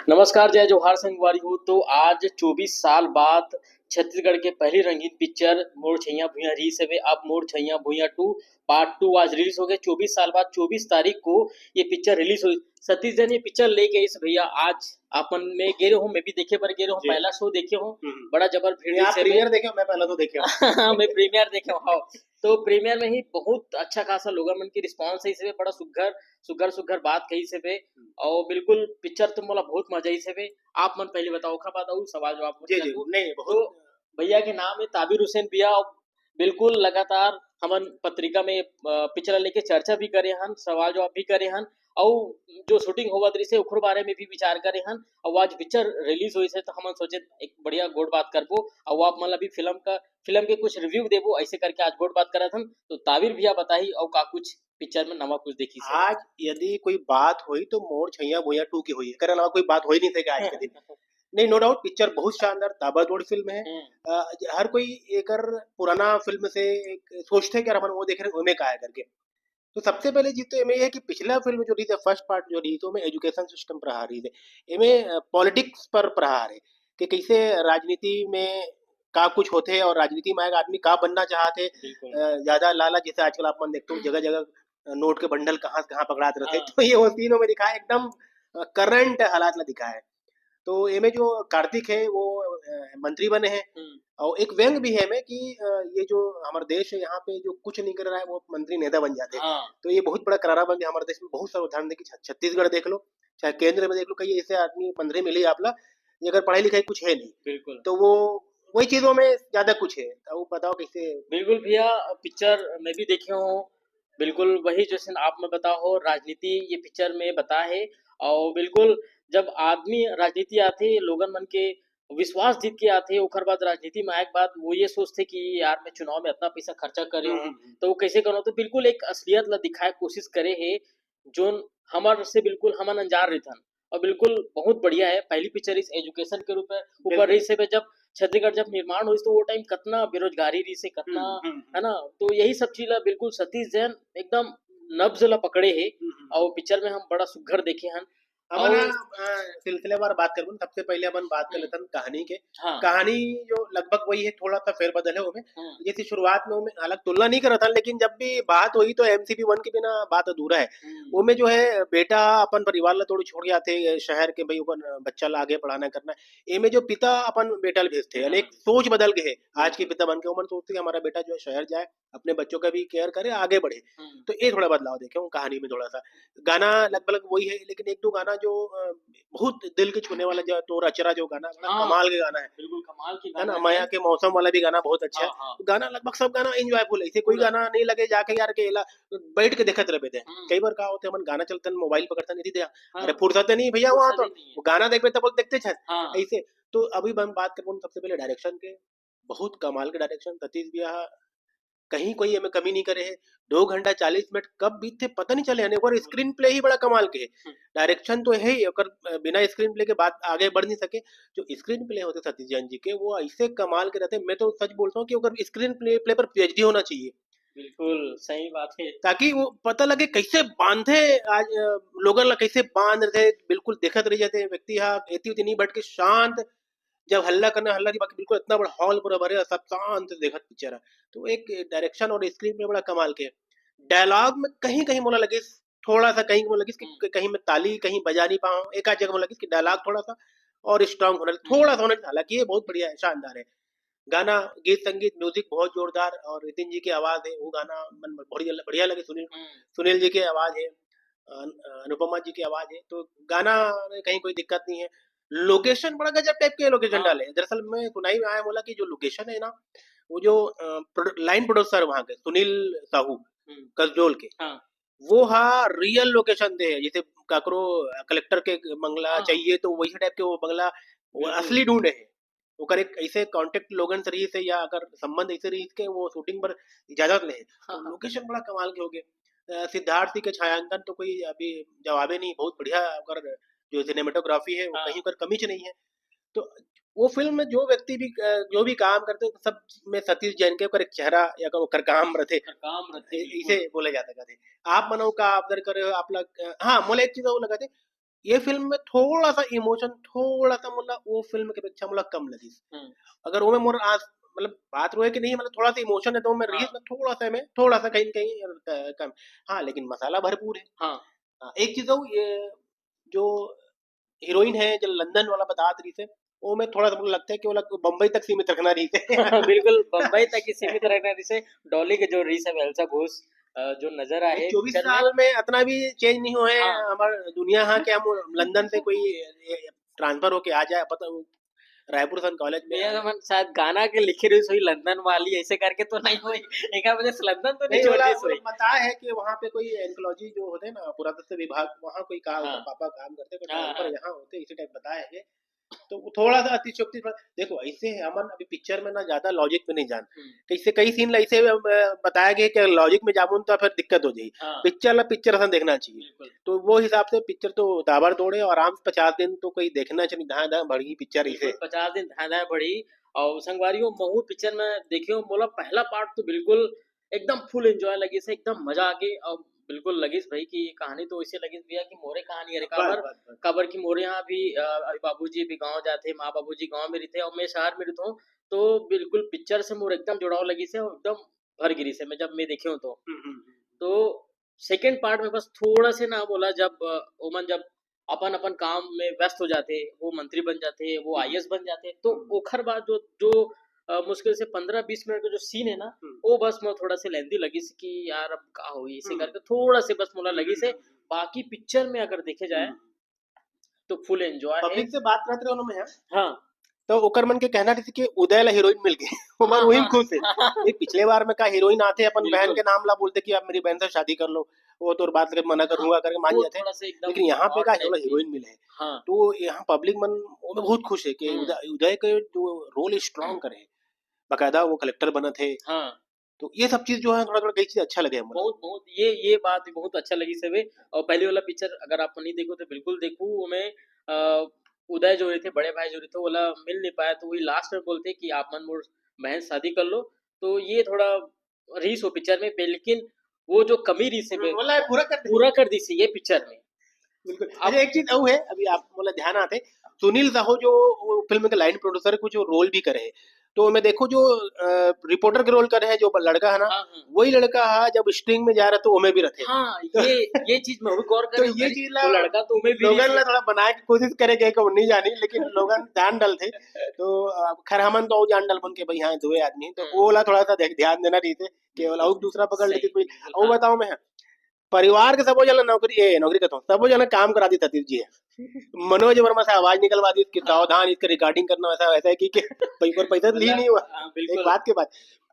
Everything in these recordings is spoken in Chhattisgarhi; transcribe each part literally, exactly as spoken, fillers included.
नमस्कार, जय जोहार संगवारी हो। तो आज चौबीस साल बाद छत्तीसगढ़ के पहली रंगीन पिक्चर मोर छैया भुइयां रिलीज हवे। अब मोर छैया भुइयां टू पार्ट टू आज रिलीज हो गए। चौबीस साल बाद चौबीस तारीख को ये पिक्चर रिलीज हुई। सतीश जैन ये पिक्चर लेके इस भैया आज अपन में गे रहे हो, मैं भी देखे बर गे रहे हो, जी। पहला शो देखे हो, हम्म। बड़ा जबर भीड़ नहीं, आप रही से प्रीमियर देखे हो? मैं पहला तो देखे हो। मैं प्रीमियर देखे हो, हाँ। तो प्रीमियर में ही बहुत अच्छा खासा लोगन मन की रिस्पांस है, इसे बड़ा सुग्घर सुग्घर सुग्घर बात कही से बे। और बिल्कुल पिक्चर तो मोला बहुत मजा आई से बे। आप मन पहले बताओ, ओखर बाद अउ सवाल जवाब जी पूछना जी, तो। नहीं, बहुत तो भैया के नाम है ताबिर हुसैन भैया, और बिल्कुल लगातार हमन पत्रिका में अ, पिक्चर ला लेके चर्चा भी करे हन, सवाल जवाब भी करे हन, और जो शूटिंग होवत रही से ओखर बारे में भी विचार करे हन। और आज पिक्चर रिलीज हुई से तो हमन सोचे एक बढ़िया गोठ बात करबो, और आप मन ला भी फिल्म का फिल्म के कुछ रिव्यू देबो, ऐसे करके आज गोठ बात करत हन। तो ताबिर भैया बताही और का कुछ पिक्चर में नवा कुछ देखी से। आज यदि कोई बात हुई तो मोर छैया भुइयां टू की हुई, एकर अलावा कोई बात हो ही नहीं सके आज के दिन। नहीं, नो डाउट, पिक्चर बहुत शानदार, ताबड़तोड़ फिल्म है। हम्म, अ, हर कोई एकर पुराना फिल्म से एक सोचते कि यार, हमन वो देख रहे, ओमे का है करके। तो सबसे पहले चीज तो एमे ये है कि पिछला फिल्म जो रही थी, फर्स्ट पार्ट जो रही थी, ओमे एजुकेशन सिस्टम पर रहा रही थी, एमे पॉलिटिक्स पर प्रहार है कि कैसे राजनीति में का कुछ होते और राजनीति में आएगा आदमी का बनना चाहते। बिल्कुल। अ, ज्यादा लालच, जैसे आजकल आप मन देखते हो जगह जगह नोट के बंडल कहाँ से कहाँ पकड़ात रहते, हाँ। तो ये वो सीनों में दिखाया, एकदम करंट हालात ला दिखाया है। तो एमे जो कार्तिक है वो अ, मंत्री बने हैं हम्म, और एक व्यंग भी है एमे कि अ, ये जो हमारा देश है, यहाँ पे जो कुछ नहीं कर रहा है वो मंत्री नेता बन जाते हैं। हाँ, तो ये बहुत बड़ा करारा व्यंग है हमारे देश में, बहुत सारे उदाहरण देखिए, छ- छत्तीसगढ़ देख लो, चाहे केंद्र में देख लो, कई ऐसे आदमी मंत्री मिले आप ला, ये अगर पढ़ाई लिखाई कुछ है नहीं, बिल्कुल। तो वो वही चीजों में ज्यादा कुछ है। तो वो बताओ कैसे। बिल्कुल भैया, पिक्चर मैं भी देखे हूँ, बिल्कुल वही जैसे आप में बता हो, राजनीति ये पिक्चर में बता है। और बिल्कुल जब आदमी राजनीति आते, लोगन मन के विश्वास जीत के आते, ओकर बाद राजनीति में आए के बाद वो ये सोचते कि यार, मैं चुनाव में इतना पैसा खर्चा करे हम्म, हूँ, हम्म, हम्म। तो वो कैसे करो। तो बिल्कुल एक असलियत ला दिखाए कोशिश करे है, जोन हमर से बिल्कुल हमन अनजान रहिथन। और बिल्कुल बहुत बढ़िया है, पहली पिक्चर इस एजुकेशन के रूप में ऊपर बिल्कुल। रही से जब छत्तीसगढ़ जब निर्माण हुई तो वो टाइम कितना बेरोजगारी रही से, कितना, हम्म, हम्म, है ना। तो यही सब चीज ला बिल्कुल सतीश जैन एकदम नब्ज ला पकड़े है। हम्म, हम्म। और पिक्चर में हम बड़ा सुग्घर देखे हन। अब ना और अ, सिलसिलेवार बात करबो ना, सबसे पहले अपन बात कर हम्म। लेथन कहानी के। हाँ, कहानी जो लगभग वही है, थोड़ा सा फेरबदल है ओमे। हम्म, जैसे शुरुआत में ओमे, हालांकि तुलना नहीं करत हन, लेकिन जब भी बात होई तो एमसीबी वन के बिना बात अधूरा है। हम्म, ओमे जो है बेटा अपन परिवार ला तोड़ छोड़ के आते शहर के, भाई अपन बच्चा ला आगे पढ़ाना करना है। एमे जो पिता अपन बेटा ला भेजते हैं, बेटा यानी एक ला। सोच बदल गए है। आज के पिता बन के ओमन सोचते कि हमारा बेटा जो है शहर जाए, अपने बच्चों का भी केयर करे, आगे बढ़े। हम्म, तो ये थोड़ा बदलाव देखे हूँ कहानी में थोड़ा सा। गाना लगभग वही है, लेकिन एक दो गाना जो अ, बहुत दिल के छूने वाला, जो तोर अचरा जो गाना, बड़ा हाँ, कमाल के गाना है बिल्कुल कमाल के है ना। गाना मया है। के मौसम वाला भी गाना बहुत अच्छा हाँ, है। हाँ, तो गाना लगभग सब गाना एंजॉयफुल है, इसे कोई पूरा। गाना नहीं लगे जाके यार के एला बैठ के देखत रहे दे। हम्म, कई बार का होते, हमन गाना चलते हैं, मोबाइल पकड़ते हैं, नहीं दिया, हाँ, अरे फुर्सत नहीं भैया, वहाँ फुर्सत तो ही नहीं है। वो गाना देखबे तब बोल देखते छे हाँ, ऐसे। तो अभी हम बात करबो सबसे पहले डायरेक्शन के, बहुत कमाल के डायरेक्शन, सतीश भैया कहीं कोई एमे कमी नहीं करे है। दो घंटा चालीस मिनट कब बीतथे पता नहीं चले, यानी ओकर स्क्रीन प्ले ही बड़ा कमाल के है। हम्म। डायरेक्शन तो है ही, ओकर अ, बिना स्क्रीन प्ले के बात आगे बढ़ नहीं सके। जो स्क्रीन प्ले होते सतीश जैन जी के, वो ऐसे कमाल के रहते हैं। मैं तो सच बोलता हूँ कि ओकर स्क्रीन प्ले प्ले पर पीएचडी होना चाहिए, बिल्कुल सही बात है। ताकि वो पता लगे कैसे बांधे आज अ, लोगन ला, कैसे बांध रहे, बिल्कुल देखत रह जाते हैं व्यक्ति। हाँ, एती उती नहीं बैठ के शांत, जब हल्ला करना हल्ला नहीं, बाकी बिल्कुल इतना बड़ा हॉल पूरा भरे और सब शांत से देखत पिक्चर है। तो एक डायरेक्शन और स्क्रीन प्ले बड़ा कमाल के। डायलॉग में कहीं कहीं मोला लगिस, थोड़ा सा कहीं मोला लगिस कि हम्म। कहीं मैं ताली कहीं बजा नहीं पाऊँ, एक आध जगह मोला लगिस कि डायलॉग थोड़ा सा और स्ट्रांग होना, थोड़ा सा होना चाहिए। हालांकि ये बहुत बढ़िया है, शानदार है गाना, गीत संगीत म्यूजिक बहुत जोरदार, और नितिन जी की आवाज है, वो गाना मन बढ़िया बढ़िया लगे। सुनील हम्म, सुनील जी की आवाज है, अन- अनुपमा जी की आवाज है, तो गाना में कहीं कोई दिक्कत नहीं है। लोकेशन बड़ा गजब टाइप के लोकेशन हाँ। डाले हैं। दरअसल मैं सुनाई में आया बोला कि जो लोकेशन है ना, वो जो लाइन प्रोड्यूसर वहाँ के सुनील साहू हम्म, कसडोल के, हाँ, वो हा रियल लोकेशन दे है। जैसे काकरो कलेक्टर के बंगला हाँ। चाहिए तो वैसे टाइप के वो बंगला वो बिल्कुल। असली ढूंढे है। ओकर एक ऐसे कॉन्टेक्ट लोगन से रही से या अगर संबंध ऐसे रही के वो शूटिंग पर इजाजत ले, तो हाँ, हाँ। लोकेशन बड़ा कमाल के हो गए। अ, सिद्धार्थ जी के छायांकन तो कोई अभी जवाबे नहीं, बहुत बढ़िया ओकर जो सिनेमेटोग्राफी है वो हाँ। कहीं ओकर कमी च नहीं है। तो वो फिल्म में जो व्यक्ति भी अ, जो भी काम करते हैं, सब में सतीश जैन के ओकर एक चेहरा या ओकर काम रहते, ओकर काम रहते, ए- बिल्कुल। इसे बोले जाता कहते। आप मनो का ऑब्जर्व करे हो आप लग, अ, हाँ, मोला एक चीज और लगा थे, ये फिल्म में थोड़ा सा इमोशन, थोड़ा सा मोला वो फिल्म के अपेक्षा मोला कम लगिस। हम्म। अगर वो में मोर आज मतलब बात रोए कि नहीं, मतलब थोड़ा सा इमोशन है तो मैं हाँ। रहीस में थोड़ा सा में थोड़ा सा कहीं न कहीं क-, कम। हाँ, लेकिन मसाला भरपूर है। हाँ। हाँ, एक चीज और, ये जो हीरोइन है जो लंदन वाला बतात रहीस है, वो में थोड़ा सा मोला लगता है कि वो लग-, बम्बई तक सीमित रखना रहीस है। बिल्कुल, बम्बई तक ही सीमित रखना रहीस है। डॉली के जो रहीस है एल्सा घोष, अ, जो नजर आए चौबीस पिक्चर में। साल में इतना भी चेंज नहीं हुआ है हाँ। हमार दुनिया, हाँ, कि हम लंदन से कोई ट्रांसफर होके आ जाए, पता वो रायपुर सन कॉलेज में भैया, मन शायद गाना के लिखे रहीस होही लंदन वाली, ऐसे करके तो नहीं होही। एक वजह से लंदन तो नहीं नहीं, छोड़ बोला, रहीस होही। बोला, बताया है कि वहाँ पे कोई एंथोलॉजी जो होते हैं ना, पुरातत्व विभाग, वहाँ कोई काम, हाँ। पापा काम करते हैं, तो हाँ, ट्रांसफर हाँ। यहाँ होते, इसी टाइप बताया है। तो वो थोड़ा सा अतिशयोक्ति, देखो, ऐसे है, हमन अभी पिक्चर में ना ज्यादा लॉजिक में नहीं जान, हम्म, कैसे कई सीन ऐसे अ, बताया गया कि लॉजिक में जाबो तो फिर दिक्कत हो जाही। हाँ, पिक्चर ला पिक्चर असन देखना चाहिए। बिल्कुल। तो वो हिसाब से पिक्चर तो ताबड़तोड़ है, आराम से पचास दिन तो कोई देखना चाहिए, धाए धाए बढ़ही पिक्चर इसे। बिल्कुल, पचास दिन धाए धाए बढ़ही। और संगवारी हो, महूँ पिक्चर में देखे हो, मोला पहला पार्ट तो बिल्कुल एकदम फुल एंजॉय लगिस, एकदम मजा आगे। और बिल्कुल लगिस भाई कि ये कहानी तो ऐसे लगिस भैया कि मोरे कहानी हरे। बस, काबर, बस, बस। काबर कि मोरे यहाँ भी, अ, अभी बाबूजी भी गाँव जाथे, माँ बाबूजी गाँव में रहिथे और मैं शहर में रहिथों, तो बिल्कुल पिक्चर से मोर एकदम जुड़ाव लगिस है और एकदम भर गिरिस है मैं जब मैं देखे हूँ तो। हम्म, हम्म, हम्म। तो सेकंड पार्ट में बस थोड़ा से ना बोला जब, अ, ओमन जब अपन अपन काम में व्यस्त हो जाथे, वो मंत्री बन जाथे, वो हम्म। आईएएस बन जाथे, तो हम्म। ओखर बाद जो, जो, अ, मुश्किल से पन्द्रह बीस मिनट का जो सीन है ना, हम्म। वो बस मोर थोड़ा से लेंथी लगिस कि यार अब का होही, इसे हम्म। करके थोड़ा से बस मोला लगिस है। हम्म। बाकी पिक्चर में अगर देखे जाए हम्म। तो फुल एंजॉय है। पब्लिक से बात करत रहे ना मैं, हाँ, तो ओकर मन के कहना रहिस कि उदय ला हीरोइन मिल गई, ओमन हाँ, वही हाँ। खुश है। ये पिछले बार में का हीरोइन आथे, अपन बहन बिल्कुल। के नाम ला बोलथे कि आप मेरी बहन से शादी कर लो, वो तोर बात के मना करूंगा करके मान वो जाथे। थोड़ा सा एकदम लेकिन यहाँ पे odd का type केवल की। हीरोइन मिले है, हाँ, तो यहाँ पब्लिक मन ओमे बहुत खुश है कि हम्म। उदय, उदय के जो रोल स्ट्रॉन्ग करे है, बाकायदा वो कलेक्टर बनत है, हाँ, तो ये सब चीज जो है थोड़ा थोड़ा कई चीज अच्छा लगे है मोला। बहुत बहुत ये, ये बात भी बहुत अच्छा लगिस हवे। और पहले वाला पिक्चर अगर आप नहीं देखो तो बिल्कुल देखो, ओमे, अ, उदय जो रहिथे, बड़े भाई जो रहिथे, ओला मिल नहीं पाए, तो वही लास्ट में बोलथे कि आप मन मोर बहन शादी कर लो। तो ये थोड़ा रहीस हो पिक्चर में, लेकिन वो जो कमी रहीस है, हम्म, बोला है, पूरा कर दे। पूरा कर दीस है ये पिक्चर में। बिल्कुल। अब अच्छा, एक चीज और है, अभी आप मोला ध्यान आते, सुनील साहू जो वो फिल्म के लाइन प्रोड्यूसर कुछ रोल भी करे है, तो मैं देखो जो, अ, रिपोर्टर के रोल करे है जो लड़का है ना, हाँ, हाँ। वही लड़का है जब स्टिंग में जा रहा तो ओमे भी रहते। हाँ, ये, ये चीज मैं भी गौर तो करे ये भाई, चीज ला वो लड़का तो ओमे भी लोगन रहिस ला है। थोड़ा बनाए के कोशिश करे गए कि वो नहीं जानी, लेकिन लोगन ध्यान डलथे। तो, अ, खैर हमन तो जान डलबन के भाई हाँ दो आदमी, तो हम्म। वो ला थोड़ा सा देख-, ध्यान देना रहिथे, केवल और दूसरा पकड़ सही, लेते कोई। बिल्कुल, और हाँ। बताओ मैं, परिवार के सबो जन ला नौकरी, ए, नौकरी कहता हूँ, सबो जन ला काम करा दी सतीश जी है। मनोज वर्मा से आवाज निकलवा दी कि हाँ। सावधान, इसका रिकॉर्डिंग करना वैसा, वैसा है कि, कि भाई, पर पैसा ली मतलब, नहीं हुआ। हाँ, एक बिल्कुल। बात के बाद,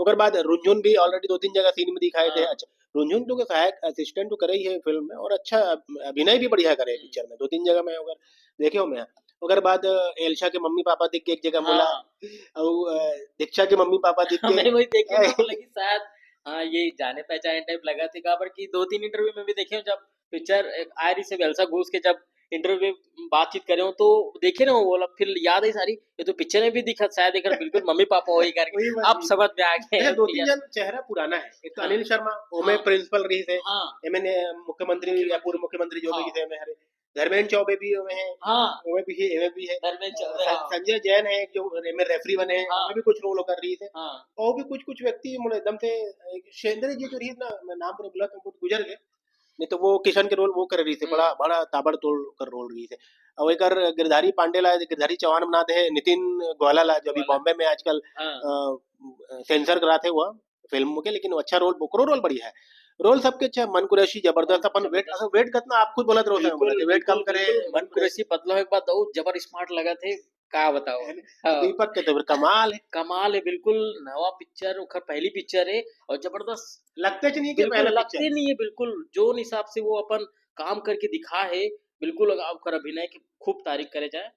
ओकर बाद रुनझुन भी ऑलरेडी दो तीन जगह सीन में दिखाए थे। हाँ। अच्छा, रुनझुन तो के सहायक असिस्टेंट तो करे ही है फिल्म में, और अच्छा अभिनय भी बढ़िया करे है हम्म। पिक्चर में, दो तीन जगह में ओकर देखे हो मैं। ओकर बाद, अ, एल्शा के मम्मी पापा दिख गए एक जगह मोला, हाँ। और, अ, दीक्षा के मम्मी पापा दिख मैं गए। वही देखे तो बोला कि शायद, हाँ, ये जाने पहचाने टाइप लगा थे, काबर कि दो तीन इंटरव्यू में भी देखे हो, जब पिक्चर एक आए रहिस है एल्सा घोष के, जब इंटरव्यू में बातचीत करे हो तो देखे ना वो वाला, फिर याद आई सारी, ये तो पिक्चर में भी दिखा शायद, एकर बिल्कुल मम्मी पापा होही करके। वही बात अब है। समझ में आ गया अच्छा, है दो कि तीन यार जन चेहरा पुराना है, एक तो हाँ। अनिल शर्मा, ओमे हाँ। प्रिंसिपल रहिस है, हाँ, एमएनए, मुख्यमंत्री या पूर्व मुख्यमंत्री जो भी हाँ। रहिस है, एमे हरे धर्मेंद्र चौबे भी ओमे है, हाँ, ओमे भी है, एमे भी है। धर्मेंद्र चौबे, स-, हाँ। संजय जैन है, जो एमे रेफरी बने हैं, हाँ। ओमे भी कुछ रोल ओकर रहिस है। हाँ। और भी कुछ कुछ व्यक्ति मोला एकदम से, एक शेंद्रे जी जो रहिस ना, मैं नाम पूरा भुला तो गुजर गए, नहीं तो वो किशन के रोल वो करे रहिस है, हम्म। बड़ा, बड़ा ताबड़तोड़ कर रोल रहिस है। और एकर गिरधारी पांडे ला, गिरधारी चौहान बना दे है, नितिन गोहला ला, जो अभी गोहला। बॉम्बे में आजकल, हाँ। अ, सेंसर कराथे हुआ फिल्म के, लेकिन वो अच्छा रोल, ओकरो रोल बढ़िया है। रोल सबके अच्छा, मन कुरैशी जबरदस्त। अपन वेट, जबरदस्त। वेट कितना आप खुद बोलत रहो, बिल्कुल, वेट बिल्कुल, कम करे, बिल्कुल, मन मन कुरैशी पतला होए के बाद और जबर स्मार्ट लगा थे, का बताओ। है ना? हाँ। दीपक के तो फिर कमाल है। कमाल है, बिल्कुल नवा पिक्चर, ओकर पहली पिक्चर है और जबरदस्त। लगते च नहीं कि बिल्कुल पहला लगते पिक्चर। नहीं है, बिल्कुल जोन हिसाब से वो अपन काम करके दिखा है, बिल्कुल ओकर अभिनय की खूब तारीफ करे जाए।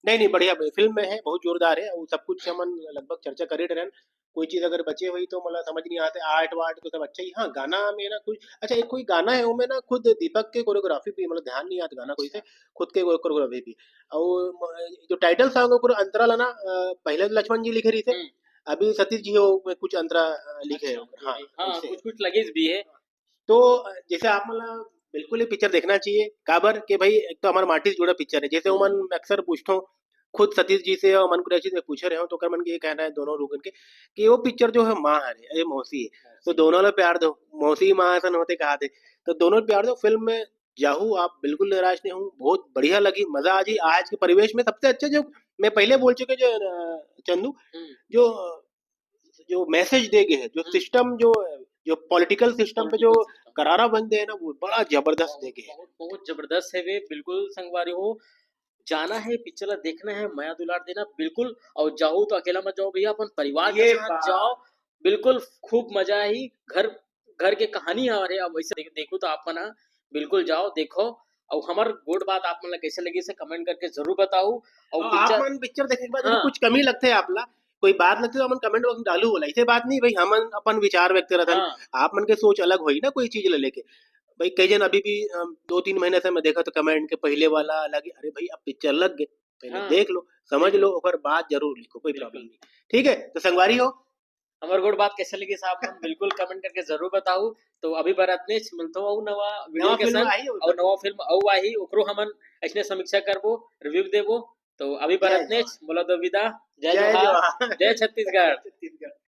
नहीं, नहीं, बढ़िया फिल्म में है, बहुत जोरदार है। वो सब कुछ हमन लगभग चर्चा कर ही डरेन। कोई चीज अगर बचे हुई तो मोला समझ नहीं आते, आर्ट वार्ट तो सब अच्छा ही। हाँ, गाना में ना कुछ, अच्छा, एक कोई गाना है, वो में ना खुद दीपक के कोरियोग्राफी भी, मतलब ध्यान नहीं आता गाना कोई से, खुद के कोरियोग्राफी भी। और म-, जो टाइटल सॉन्ग है, पूरा अंतरा ला ना, अ, पहले लक्ष्मण जी लिखे रहिस है, हम्म। अभी सतीश जी हो, कुछ अंतरा, अ, लिखे अच्छा, हो। हाँ, हाँ, ऐसे। कुछ कुछ लगे भी है। तो, अ, जैसे आप मतलब बिल्कुल ये पिक्चर देखना चाहिए। काबर के भाई, एक तो हमर माटी से जुड़ा पिक्चर है। जैसे ओमन अक्सर पूछथों, खुद सतीश जी से और अमन कुरैशी से पूछे रहे हो, तो ओकर मन के ये कहना है दोनों लोगन के कि वो पिक्चर जो है माँ हरे, ये मौसी है, तो दोनों ला प्यार दो। मौसी माँ असन होथे कहाथे, तो दोनों ला प्यार दो। फिल्म में जाहू, आप बिल्कुल निराश नहीं हो, बहुत बढ़िया लगी, मजा आ जी। आज के परिवेश में सबसे अच्छा, जो मैं पहले बोल चुके, जो अ, चंदू, हम्म। जो जो मैसेज दे गए हैं, जो हम्म। सिस्टम, जो जो पॉलिटिकल सिस्टम पे जो पॉलिटिकल सिस्टम। करारा बंद है ना, वो बड़ा जबरदस्त दे गए हैं। बहुत, बहुत जबरदस्त है वे, बिल्कुल संगवारी हो। जाना है, पिक्चर ला देखना है, मया दुलार देना बिल्कुल। और जाओ तो अकेला मत जाओ भैया, अपन परिवार के ये साथ बात। जाओ, बिल्कुल खूब मजा आही। घर, घर के कहानी हरे, अब वैसे देख, देखो तो आप मन ह बिल्कुल जाओ, देखो। और हमर गोठ बात आप मन ला कैसे लगिस हे, कमेंट करके जरूर बताओ। और और पिक्चर आप मन पिक्चर देखे के बाद यदि हाँ। कुछ कमी लगथे आप ला, कोई बात लगथे तो हमन कमेंट बॉक्स में डालू, बोला, ऐसे बात नहीं भाई, हमन अपन विचार व्यक्त करत हन, हाँ। आप मन के सोच अलग होही ना कोई चीज ला लेके। भाई कई जन अभी भी, अम, दो तीन महीना से मैं देखत हंव कमेंट के पहले वाला अलग ही, अरे भाई अब पिक्चर लग गए, पहले हाँ। देख लो, समझ बिल्कुल। लो, ओकर बाद जरूर लिखो, कोई बिल्कुल। प्रॉब्लम नहीं। ठीक है, तो संगवारी हो, हमर गोठ बात कैसे लगिस आप मन बिल्कुल कमेंट करके जरूर बताओ। तो अभी बर अतनेच, मिलथो अउ नवा वीडियो नवा के फिल्म संग, आही हो। और नवा फिल्म अउ आही, ओकरो हमन ऐसने समीक्षा करबो, रिव्यू देबो। तो अभी बर जय अतनेच, जोहार। बोला दो विदा, जय जय जोहार, जोहार। जय छत्तीसगढ़। छत्तीसगढ़।